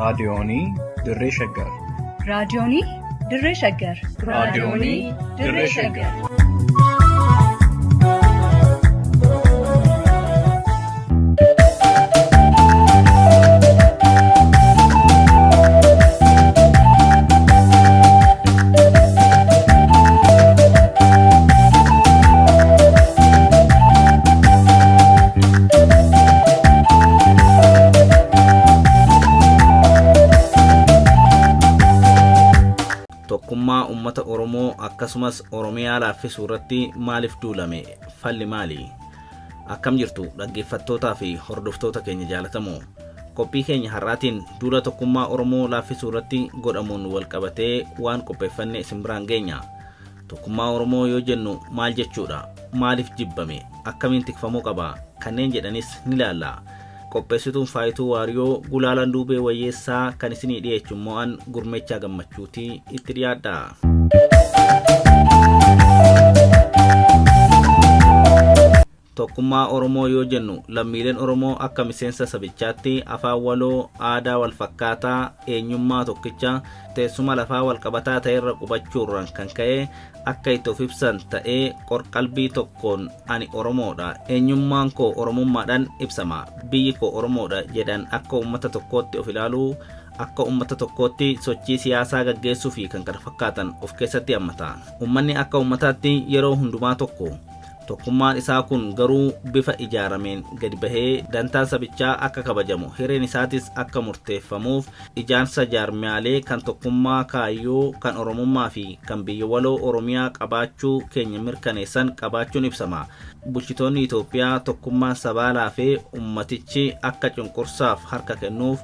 Raadiyoonii Dirree Shaggar. Raadiyoonii Dirree Shaggar. Raadiyoonii Dirree Shaggar. Tokkummaa uummata Oromoo akkasumas Oromiyaa laaffisuu irratti maaliif duulame? Falli maali? Akkam jirtu dhaggeeffattootaa fi hordoftoota keenya jaalatamoo? Qophii keenya har'aatiin duula tokkummaa Oromoo laaffisuu irratti godhamuun walqabatee waan qopheeffanne isin biraan geenya. Tokkummaa Oromoo yoo jennu maal jechuudha? Maaliif jibbame? Akkamiin tikfamuu qaba? Kanneen jedhanis ni ilaalla. Qopheessituun Faayituu Waariyoo, gulaalaan Duubee Wayyeessaa kan isinii dhiyeechu immoo an Gurmeechaa Gammachuuti itti dhiyaadha. Tokkummaa Oromoo yoo jennu lammiileen Oromoo akka miseensa sabichaatti afaan waloo, aadaa walfakkaataa, eenyummaa tokkicha, teessuma lafaa walqabataa ta'erra qubachuurraan kan ka'e akka itti of ibsan ta'ee qorqalbii tokkoon ani Oromoodha, eenyummaan koo Oromummaadhaan ibsama, biyyi koo Oromoodha jedhan akka uummata tokkootti of ilaaluu, akka uummata tokkootti sochii siyaasaa gaggeessuu fi kkf of keessatti hammata. Uummanni akka uummataatti yeroo hundumaa tokko. Tokkummaan isaa kun garuu bifa ijaarameen gadi bahee dantaan sabichaa akka kabajamu, hireen isaatis akka murteeffamuuf ijaarsa jaarmiyaalee kan tokkummaa kaayyoo, kan Oromummaa fi kan biyya waloo Oromiyaa qabaachuu keenya mirkaneessan qabaachuun ibsama. Bulchitoonni Itoophiyaa tokkummaan sabaa laafee ummatichi akka cunqursaaf harka kennuuf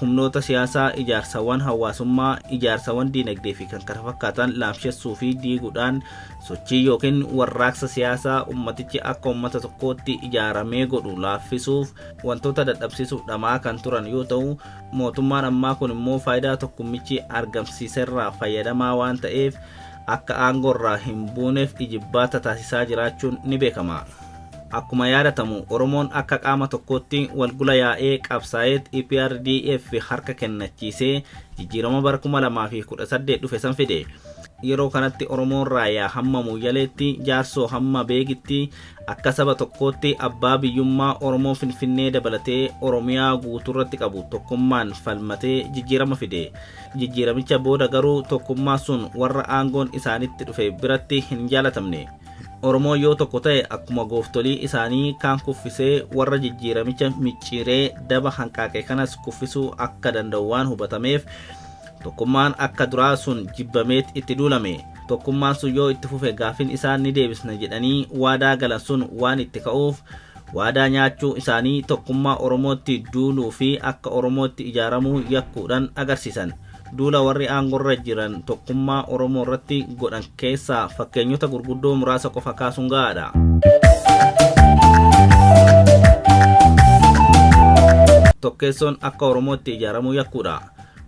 humnoota siyaasaa, ijaarsawwan hawaasummaa, ijaarsawwan diinagdee fi kkf laamshessuu fi diiguudhaan Sochii ykn warraaqsa siyaasaa ummatichi akka ummata tokkootti ijaaramee godhu laaffisuuf wantoota dadhabsiisuuf dhama'aa kan turan yoo ta'u, mootummaan ammaa kun immoo faayidaa tokkummichi argamsiiserraa fayyadamaa waan ta'eef akka aangoorraa hin buuneef ijibbaata taasisaa jiraachuun ni beekama. Akkuma yaadatamu Oromoon akka qaama tokkootti walgula yaa'ee qabsaa'eet eprdf harka kennachiisee jijjiirama bara 2018 dhufe san fide. Yeroo kanatti Oromoon Raayyaa hamma Mooyyaleetti, Jaarsoo hamma Beegitti akka saba tokkootti abbaa biyyummaa Oromoo Finfinnee dabalatee Oromiyaa guutuurratti qabu tokkummaan falmatee jijjiirama fide. Jijjiiramicha booda garuu tokkummaa sun warra aangoon isaanitti dhufe biratti hin jaalatamne. Oromoon yoo tokko ta'e akkuma gooftolii isaanii kaan kuffisee warra jijjiiramicha micciiree daba hanqaaqe kanas kuffisuu akka danda'u waan hubatameef Tokkummaan akka duraa sun jibbameet itti duulame. Tokkummaan sun yoo itti fufe gaafin isaan ni deebisna jedhanii waadaa galan sun waan itti ka'uuf waadaa nyaachuu isaanii tokkummaa Oromootti duuluu fi akka Oromootti ijaaramuu yakkuudhan agarsiisan. Duula warri aangorra jiran tokkummaa Oromoo irratti godhan keessaa fakkeenyota gurguddoo muraasa qofa kaasuun ga'aadha. Tokkeessoon akka Oromootti ijaaramuu yakkuudha.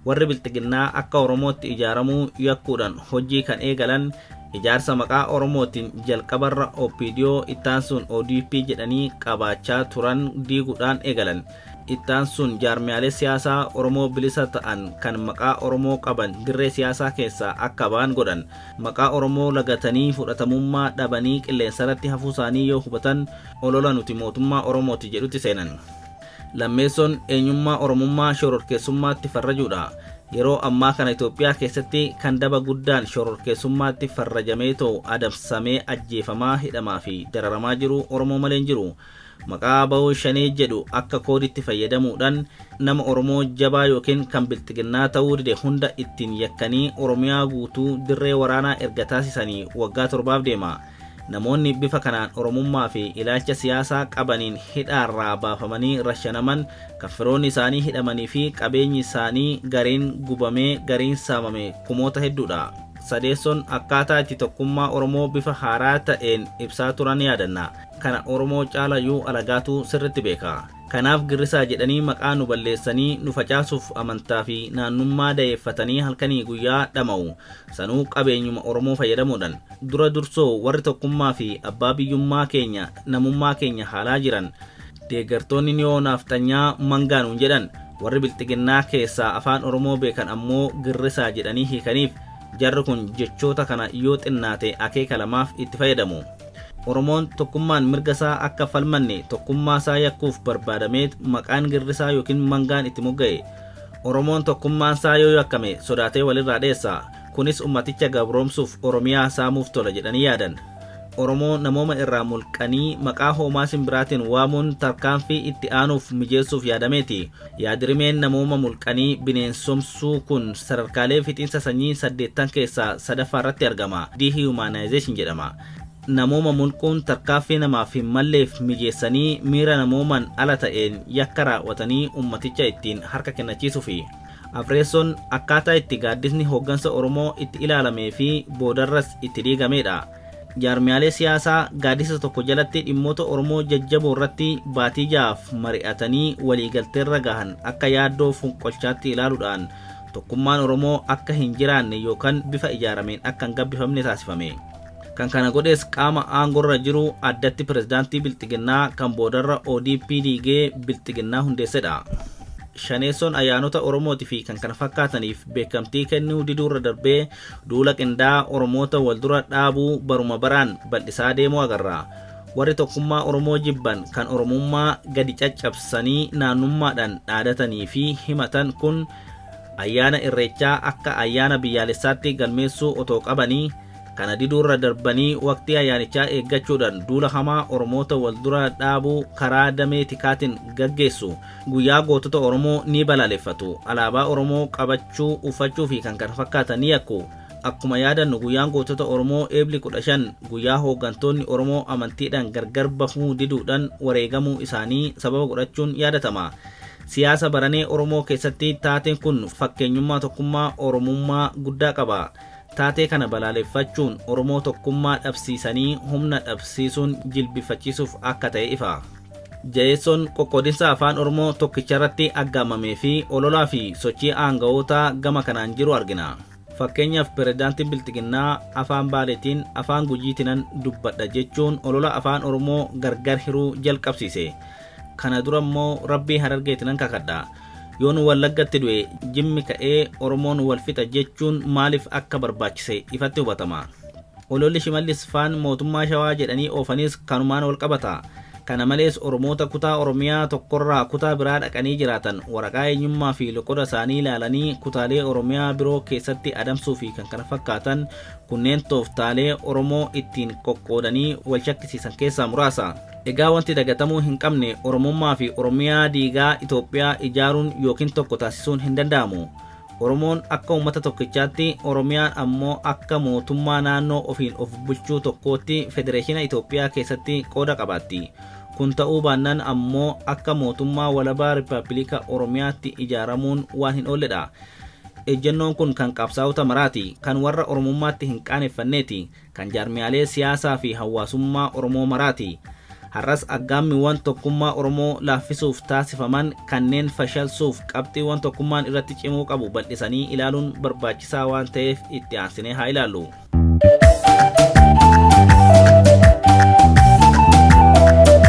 Warri Bilxiginnaa akka Oromootti ijaaramuu yakkuudhan hojii kan eegalan ijaarsa maqaa Oromootiin jalqabarra OPDO ittaansuun ODP jedhanii qabaachaa turan diiguudhaan eegalan. Ittaansuun jaarmiyaalee siyaasaa Oromoo bilisa ta'an kan maqaa Oromoo qaban dirree siyaasaa keessaa akka ba'an godhan. Maqaa Oromoo lagatanii fudhatamummaa dhabanii qilleensarratti hafuusaanii yoo hubatan olola nuti mootummaa Oromooti jedhutti seenan. Lammeessoon eenyummaa Oromummaa shororkeessummaatti farrajuudha. Yeroo ammaa kana Itoophiyaa keessatti kan daba guddaan shororkeessummaatti farrajameetoo adamsamee ajjeefamaa, hidhamaa fi dararamaa jiru Oromoo malee hin jiru. Maqaa abo Shanee jedhu akka koodiitti fayyadamuudhaan nama Oromoo jabaa ykn kan Bilxiginnaa ta'uu dide hunda ittiin yakkanii Oromiyaa guutuu dirree waraanaa erga taasisanii waggaa torbaaf deema. Namoonni bifa kanaan Oromummaa fi ilaalcha siyaasaa qabaniin hidhaarraa baafamanii rashanaman, kan firoonni isaanii hidhamanii fi qabeenyi isaanii gariin gubamee gariin saamame kumoota hedduudha. Sadeessoon akkaataa itti tokkummaa Oromoo bifa haaraa ta'een ibsaa turan yaadanna. Kana Oromoo caalayyuu alagaatu sirritti beeka. Kanaaf girrisaa jedhanii maqaa nu balleessanii nu facaasuuf amantaa fi naannummaa dayeeffatanii halkanii guyyaa dhama'u. Sanuu qabeenyuma Oromoo fayyadamuudhan. Dura dursoo warri tokkummaa fi abbaa biyyummaa keenya, namummaa keenya haalaa jiran, deeggartoonni neo-naafxanyaa mangaa nuun jedhan, Warri Bilxiginnaa keessaa Afaan Oromoo beekan ammoo girrisaa jedhanii hiikaniif. Jarri kun jechoota kana yoo xinnaate akeeka lamaaf itti fayyadamu. Oromoon tokkummaan mirga isaa akka falmanne tokkummaa isaa yakkuuf barbaadameet maqaan girrisaa yookiin mangaan itti mogga'e. Oromoon tokkummaan isaa yoo yakkame sodaatee walirraa dheessa. Kunis ummaticha gabroomsuuf Oromiyaa saamuuf tola jedhanii yaadan. Oromoo namooma irraa mulqanii maqaa hoomaa simbiraatiin waamuun tarkaanfii itti aanuuf mijeessuuf yaadameeti. Yaadrimeen namooma mulqanii bineensomsuu kun sadarkaalee fixiinsa sanyii 8 keessaa sadaffaa irratti argama. Dehumanization jedhama. Namooma mulquun tarkaanfii namaaf hin malleef mijeessanii miira namoomaan ala ta'een yakka raawwatanii ummaticha ittiin harka kennachiisuufi. Afreessoon akkaataa itti gaaddisni hooggansa Oromoo itti ilaalamee fi boodarras itti diigameedha. Jaarmiyaalee siyaasaa gaaddisa tokko jalatti dhimmoota Oromoo jajjaboo irratti baatii 6f mari'atanii waliigalteerra gahan akka yaaddoo fonqolchaatti ilaaluudhaan tokkummaan Oromoo akka hin jiraanne yookaan bifa ijaarameen akka hin gabbifamne taasifame. Kan kana godhes qaama aangorra jiru, addatti pirezidaantii Bilxiginnaa kan boodarra ODP diigee Bilxiginnaa hundeessedha. Shaneessoon ayyaanota Oromootii fi kan kana fakkaataniif beekamtii kennuu diduurra darbee duula qindaa'aa Oromoota waldura dhaabuu baruma baraan bal'isaa deemuu agarra. Warri tokkummaa Oromoo jibban, kan Oromummaa gadi caccabsanii naannummaadhaan dhaadatanii fi himatan kun, ayyaana Irreechaa akka ayyaana biyyaalessaatti galmeessuu otoo qabanii, kana diduurra darbanii waqtii ayyaanichaa eeggachuudhaan duula hamaa Oromoota waldura dhaabuu karaa damee tikaatiin gaggeessu. Guyyaa gootota Oromoo ni balaaleffatu. Alaabaa Oromoo qabachuu, uffachuu fi kan kana fakkaatan ni yakku. Akkuma yaadannu, guyyaan gootota Oromoo Eebli 15 guyyaa hooggantoonni Oromoo amantiidhaan gargar bahuu diduudhaan wareegamuu isaanii sababa godhachuun yaadatama. Siyaasa baranee Oromoo keessatti taateen kun fakkeenyummaa tokkummaa Oromummaa guddaa qaba. Taatee kana balaaleffachuun Oromoo tokkummaa dhabsiisanii humna dhabsiisuun jilbifachiisuuf akka ta'e ifa. Jaheessoon qoqqoodinsa Afaan Oromoo tokkicharratti aggaamamee fi ololaa fi sochii aanga'ootaa gama kanaan jiru argina. Fakkeenyaaf, pirezidaantiin Bilxiginnaa afaan Baaleetiin, afaan Gujiitinan dubbadha jechuun olola Afaan Oromoo gargar hiruu jalqabsiise. Kana dura immoo "Rabbii Harargeetinan kakadha, yoon Wallaggatti du'e Jimmi ka'ee Oromoon wal fixa" jechuun maaliif akka barbaachise ifatti hubatama. Ololli Shimallis faan mootummaa Shawaa jedhanii oofanis kanumaan wal qabata. Kana malees, Oromoota kutaa Oromiyaa tokkorraa kutaa biraa dhaqanii jiraatan waraqaa eenyummaa fi loqoda isaanii ilaalanii kutaalee Oromiyaa biroo keessatti adamsuu fi kan kana fakkaatan kunneen tooftaalee Oromoo ittiin qoqqoodanii wal shakkisiisan keessaa muraasa. Egaa wanti dagatamuu hin qabne, Oromummaa fi Oromiyaa diigaa Itoophiyaa ijaaruun yookiin tokko taasisuun hin danda'amu. Oromoon akka uummata tokkichaatti, Oromiyaan ammoo akka mootummaa naannoo ofiin of bulchuu tokkootti Federeeshina Itoophiyaa keessatti qooda qabaatti. Kun ta'uu baannaan ammoo akka mootummaa walabaa Rippaabilika Oromiyaatti ijaaramuun waan hin oolledha. Ejjennoon kun kan qabsaa'ota maraati, kan warra Oromummaatti hin qaaneffanneeti, kan jaarmiyaalee siyaasaa fi hawaasummaa Oromoo maraati. Har'as aggaammiiwwan tokkummaa Oromoo laaffisuuf taasifaman kanneen fashalsuuf qabxiiwwan tokkummaan irratti cimuu qabu bal'isanii ilaaluun barbaachisaa waan ta'eef itti aansinee haa ilaallu.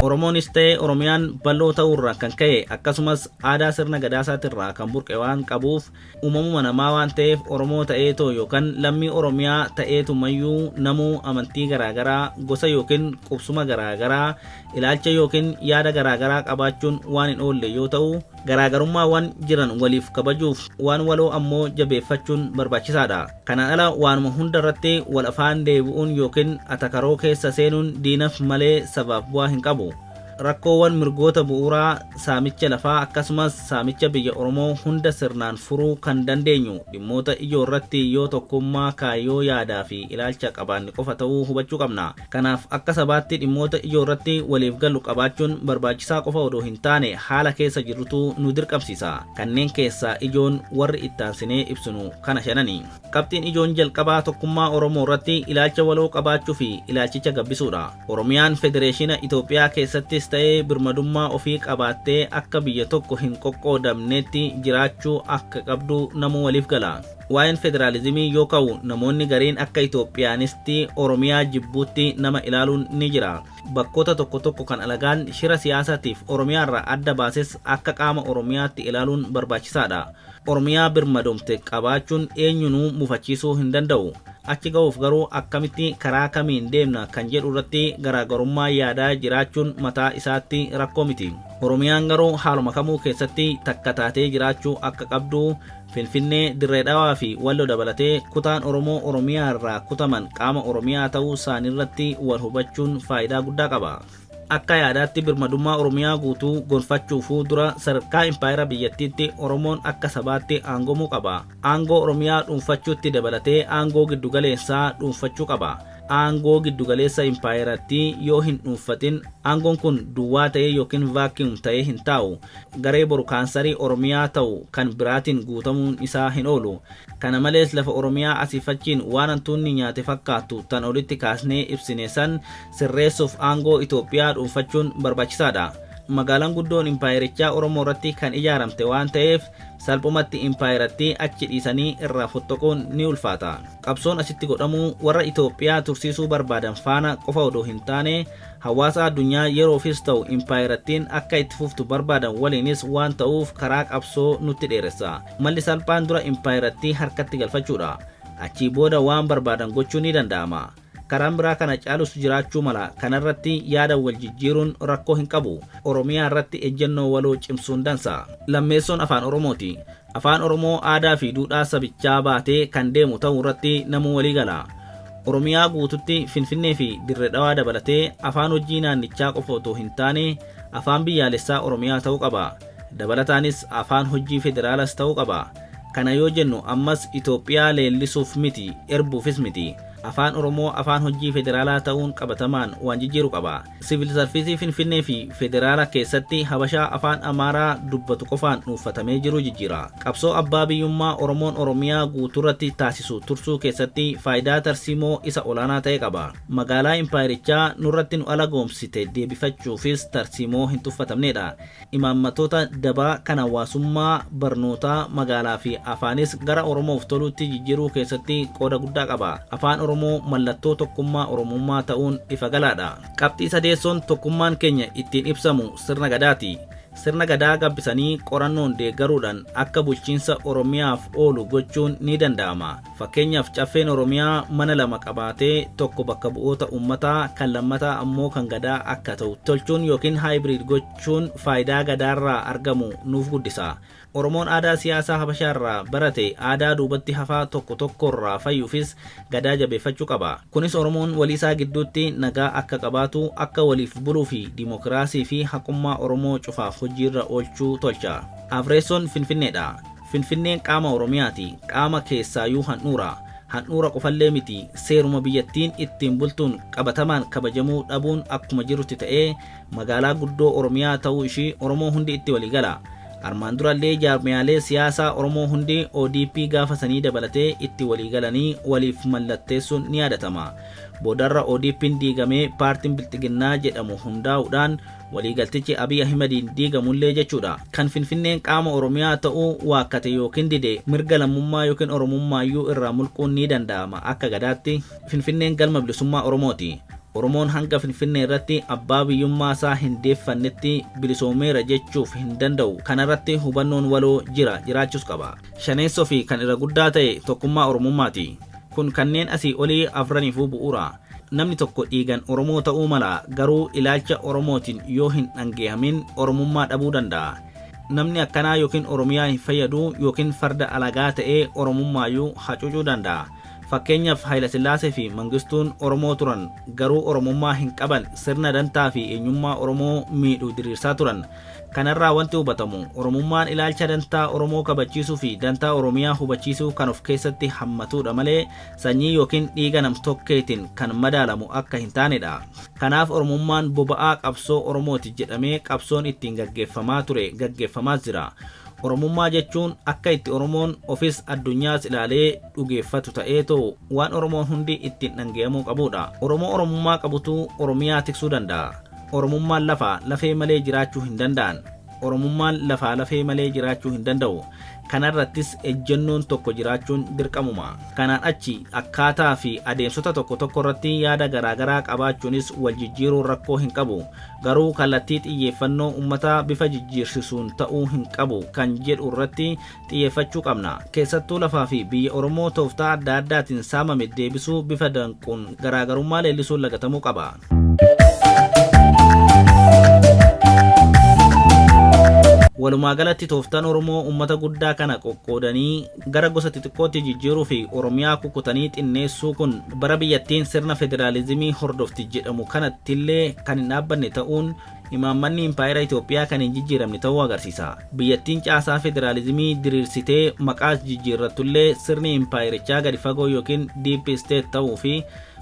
Oromoonis ta'e Oromiyaan bal'oo ta'uurraa kan ka'e, akkasumas aadaa sirna gadaasaatirraa kan burqe waan qabuuf, uumamuma namaa waan ta'eef, Oromoo ta'eetoo yookaan lammii Oromiyaa ta'eetumayyuu namuu amantii garaagaraa, gosa yookiin qubsuma garaagaraa, ilaalcha yookiin yaada garaagaraa qabaachuun waan hin oolle yoo ta'u, garaagarummaawwan jiran waliif kabajuuf waan waloo ammoo jabeeffachuun barbaachisaadha. Kanaan ala waanuma hunda irratti wal afaan deebi'uun yookiin atakaroo keessa seenuun diinaf malee sabaaf bu'aa hin qabu. Rakkoowwan mirgoota bu'uuraa, saamicha lafaa, akkasumas saamicha biyya Oromoo hunda sirnaan furuu kan dandeenyu dhimmoota ijoo irratti yoo tokkummaa kaayyoo, yaadaa fi ilaalcha qabaanne qofa ta'uu hubachuu qabna. Kanaaf akka sabaatti dhimmoota ijoo irratti waliif galu qabaachuun barbaachisaa qofa odoo hin taane haala keessa jirrutu nu dirqamsiisa. Kanneen keessaa ijoon warri ittaansinee ibsinu kana shanani. Qabxiin ijoon jalqabaa tokkummaa Oromoo irratti ilaalcha waloo qabaachuu fi ilaalchicha gabbisuudha. Oromiyaan Federeeshina Itoophiyaa keessattis ta'ee birmadummaa ofii qabaattee akka biyya tokko hin qoqqoodamneetti jiraachuu akka qabdu namuu waliif gala. Waa'een federaalizimii yoo ka'u namoonni gariin akka Itoophiyaanisti Oromiyaa jibbuutti nama ilaaluun ni jira. Bakkoota tokko tokko kan alagaan shira siyaasaatiif Oromiyaarraa adda baases akka qaama Oromiyaatti ilaaluun barbaachisaadha. Oromiyaa birmadoomte qabaachuun eenyunuu mufachiisuu hin danda'u. Achi ga'uuf garuu akkamitti karaa kamiin deemna kan jedhu irratti garaagarummaa yaadaa jiraachuun mataa isaatti rakkoo miti. Oromiyaan garuu haaluma kamuu keessatti takka taatee jiraachuu akka qabdu Finfinnee, Dirree Dhawaa fi Wallo dabalatee kutaan Oromoo Oromiyaa irraa kutaman qaama Oromiyaa ta'uu isaaniirratti wal hubachuun faayidaa guddaa qaba. Akka yaadaatti birmadummaa Oromiyaa guutuu gonfachuufuu dura sadarkaa impaayera biyyattiitti Oromoon akka sabaatti aangomuu qaba. Aangoo Oromiyaa dhuunfachuutti dabalatee aangoo giddugaleessaa dhuunfachuu qaba. Aangoo giddugaleessa impaayerattii yoo hin dhuunfatin aangoon kun duwwaa ta'ee yookiin vacuum ta'ee hin taa'u. Garee boru kaansarii Oromiyaa ta'u kan biraatiin guutamuun isaa hin oolu. Kana malees lafa Oromiyaa asiif achiin waan hantuunni nyaate fakkaattu tan olitti kaasnee ibsine san sirreessuuf aangoo Itoophiyaa dhuunfachuun barbaachisaadha. Magaalaan guddoon impaayerichaa Oromoo irratti kan ijaaramte waan ta'eef salphumatti impaayerattii achi dhiisanii irraa fottoquun ni ulfaata. Qabsoon asitti godhamu warra Itoophiyaa tursiisuu barbaadan faana qofa odoo hin taane hawaasa addunyaa yeroofis ta'u impaayerattiin akka itti fuftu barbaadan waliinis waan ta'uuf karaa qabsoo nutti dheeressa. Malli salphaan dura impaayerattii harkatti galfachuudha. Achii booda waan barbaadan gochuu ni danda'ama. Karaan biraa kana caalus jiraachuu mala. Kanarratti yaada wal jijjiiruun rakkoo hin qabu. Oromiyaa irratti ejjennoo waloo cimsuun dansa. Lammeessoon afaan Oromooti. Afaan Oromoo aadaa fi duudhaa sabichaa baatee kan deemu ta'uu irratti namuu walii gala. Oromiyaa guututti Finfinnee fi Dirree Dhawaa dabalatee afaan hojii naannichaa qofa otoo hin taane afaan biyyaalessaa Oromiyaa ta'uu qaba. Dabalataanis afaan hojii federaalas ta'uu qaba. Kana yoo jennu ammas Itoophiyaa leellisuuf miti, erbuufis miti. Afaan Oromoo afaan hojii federaalaa ta'uun qabatamaan waan jijjiiru qaba. Siviil sarviisii Finfinnee fi federaala keessatti Habashaa afaan Amaaraa dubbatu qofaan dhuunfatamee jiru jijjiira. Qabsoo abbaa biyyummaa Oromoon Oromiyaa guutuurratti taasisu tursuu keessatti faayidaa tarsiimoo isa olaanaa ta'e qaba. Magaalaa impaayerichaa nurratti nu ala goomsite deebifachuufis tarsiimoo hin tuffatamnedha. Imaammatoota dabaa kan hawaasummaa, barnootaa, magaalaa fi afaanis gara Oromoof tolutti jijjiiruu keessatti qooda guddaa qaba. Afaan Oromoo mallattoo tokkummaa Oromummaa ta'uun ifa galaadha. Qabxii sadeessoon tokkummaan keenya ittiin ibsamu sirna gadaati. Sirna gadaa gabbisanii qorannoon deeggaruudhaan akka bulchiinsa Oromiyaaf oolu gochuun ni danda'ama. Fakkeenyaaf caffeen Oromiyaa mana lama qabaatee tokko bakka bu'oota uummataa kan lammataa ammoo kan gadaa akka ta'u tolchuun yookiin hybrid gochuun faayidaa gadaarraa argamu nuuf guddisa. Oromoon aadaa siyaasaa Habashaarraa barate aadaa duubatti hafaa tokko tokkorraa fayyuufis gadaa jabeeffachuu qaba. Kunis Oromoon waliisaa gidduutti nagaa akka qabaatu, akka waliif buluu fi dimokiraasii fi haqummaa Oromoo cufaaf hojiirra oolchuu tolcha. Afreessoon Finfinneedha. Finfinneen qaama Oromiyaati. Qaama keessaayyuu handhuura. Handhuura qofallee miti, seeruma biyyattiin ittiin bultuun qabatamaan kabajamuu dhabuun akkuma jirutti ta'ee magaalaa guddoo Oromiyaa ta'uu ishii Oromoo hundi itti waliigala. Armaan durallee jaarmiyaalee siyaasaa Oromoo hundi ODP gaafa sanii dabalatee itti waliigalanii waliif mallatteessuun ni yaadatama. Boodarra ODP'n diigamee paartiin Bilxiginnaa jedhamu hundaa'uudhaan waliigaltichi Abiy Ahimadiin diigamullee jechuudha. Kan Finfinneen qaama Oromiyaa ta'uu waakkate yookiin dide mirga lammummaa yookiin Oromummaayyuu irraa mulquun ni danda'ama. Akka gadaatti Finfinneen galma bilisummaa Oromooti. Oromoon hanga Finfinnee irratti abbaa biyyummaa isaa hin deeffannetti bilisoomeera jechuuf hin danda'u. Kanarratti hubannoon waloo jira, jiraachuus qaba. Shaneessoo fi kan irra guddaa ta'e tokkummaa Oromummaati. Kun kanneen asii olii afraniifuu bu'uura. Namni tokko dhiigan Oromoo ta'uu mala, garuu ilaalcha Oromootiin yoo hin dhangeehamin Oromummaa dhabuu danda'a. Namni akkanaa yookiin Oromiyaa hin fayyadu yookiin farda alagaa ta'ee Oromummaayyuu hacuucuu danda'a. Fakkeenyaaf Haayilasillaasee fi Mangistuun Oromoo turan, garuu Oromummaa hin qaban, sirna dantaa fi eenyummaa Oromoo miidhu diriirsaa turan. Kanarraa wanti hubatamu Oromummaan ilaalcha dantaa Oromoo kabachiisuu fi dantaa Oromiyaa hubachiisuu kan of keessatti hammatudha malee sanyii yookiin dhiiga namtokkeetiin kan madaalamu akka hin taanedha. Kanaaf Oromummaan boba'aa qabsoo Oromooti jedhamee qabsoon ittiin gaggeeffamaa ture gaggeeffamaas jira. Oromummaa jechuun akka itti Oromoon ofis addunyaas ilaalee dhugeeffatu ta'ee ta'u waan Oromoon hundi ittiin dhange'amuu qabudha. Oromoo Oromummaa qabutu Oromiyaa tiksuu danda'a. Oromummaan lafa lafee malee jiraachuu hin danda'an. Oromummaan lafaa lafee malee jiraachuu hin danda'u. Kanarrattis ejjennoon tokko jiraachuun dirqamuma. Kanaan achi akkaataa fi adeemsota tokko tokko irratti yaada garaagaraa qabaachuunis wal jijjiiruun rakkoo hin qabu. Garuu kallattii xiyyeeffannoo uummataa bifa jijjiirsisuun ta'uu hin qabu kan jedhu irratti xiyyeeffachuu qabna. Keessattuu lafaa fi biyya Oromoo tooftaa adda addaatiin saamame deebisuu bifa danquun garaagarummaa leellisuun lagatamuu qaba. Walumaa galatti tooftaan Oromoo uummata guddaa kana qoqqoodanii gara gosa xixiqqootti jijjiiruu fi Oromiyaa kukkutanii xinneessuu kun bara biyyattiin sirna federaalizimii hordofti jedhamu kanattillee kan hin dhaabbanne ta'uun imaammanni impaayera Itoophiyaa kan hin jijjiiramne ta'uu agarsiisa. Biyyattiin caasaa federaalizimii diriirsitee maqaas jijjiirrattullee sirni impaayerichaa gadi fagoo yookiin deep state ta'uu fi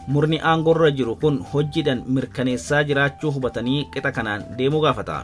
murni aangoorra jiru kun hojiidhaan mirkaneessaa jiraachuu hubatanii qixa kanaan deemuu gaafata.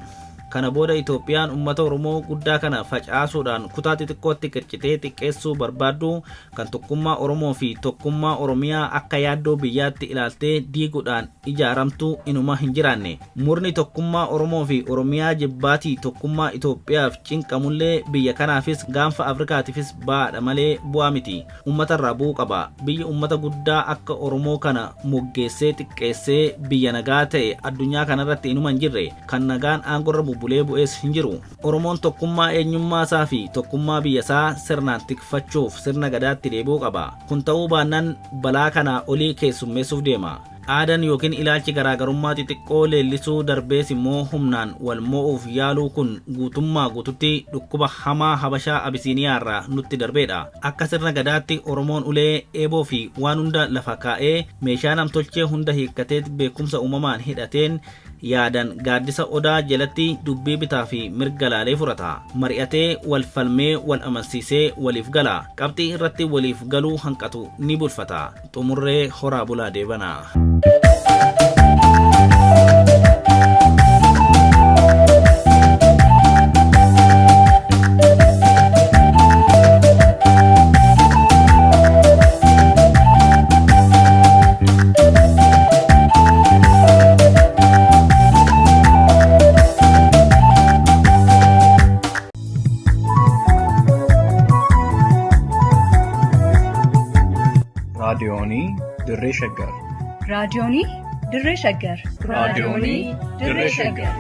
Kana booda Itoophiyaan uummata Oromoo guddaa kana facaasuudhaan kutaa xixiqqootti qircitee xiqqeessuu barbaaddu kan tokkummaa Oromoo fi tokkummaa Oromiyaa akka yaaddoo biyyaatti ilaaltee diiguudhaan ijaaramtu inuma hin jiraanne. Murni tokkummaa Oromoo fi Oromiyaa jibbaatii tokkummaa Itoophiyaaf cinqamullee biyya kanaafis gaanfa Afrikaatiifis ba'aadha malee bu'aa miti. Uummata irraa bu'uu qaba. Biyyi uummata guddaa akka Oromoo kana moggeessee xiqqeessee biyya nagaa ta'e addunyaa kanarratti inuma hin jirre kan nagaan aangorra bubbulee bu'ees hin jiru. Oromoon tokkummaa eenyummaa isaa fi tokkummaa biyya isaa sirnaan tikfachuuf sirna gadaatti deebi'uu qaba. Kun ta'uu baannaan balaa kanaa olii keessummeessuuf deema. Aadaan yookiin ilaalchi garaagarummaa xixiqqoo leellisuu darbees immoo humnaan wal mo'uuf yaaluu kun guutummaa guututti dhukkuba hamaa Habashaa Abisiiniyaa irraa nutti darbeedha. Akka sirna gadaatti Oromoon ulee, eeboo fi waan hunda lafa kaa'ee meeshaa namtolchee hunda hiikkatee beekumsa uumamaan hidhateen yaadan gaaddisa odaa jalatti dubbii bitaa fi mirga laalee furata. Mari'atee wal falmee wal amansiisee waliif gala. Qabxii irratti waliif galuu hanqatu ni bulfata. Xumurree horaa bulaa deebanaa. Raadiyoonii Dirree Shaggar. Raadiyoonii Dirree Shaggar. Raadiyoonii Dirree Shaggar.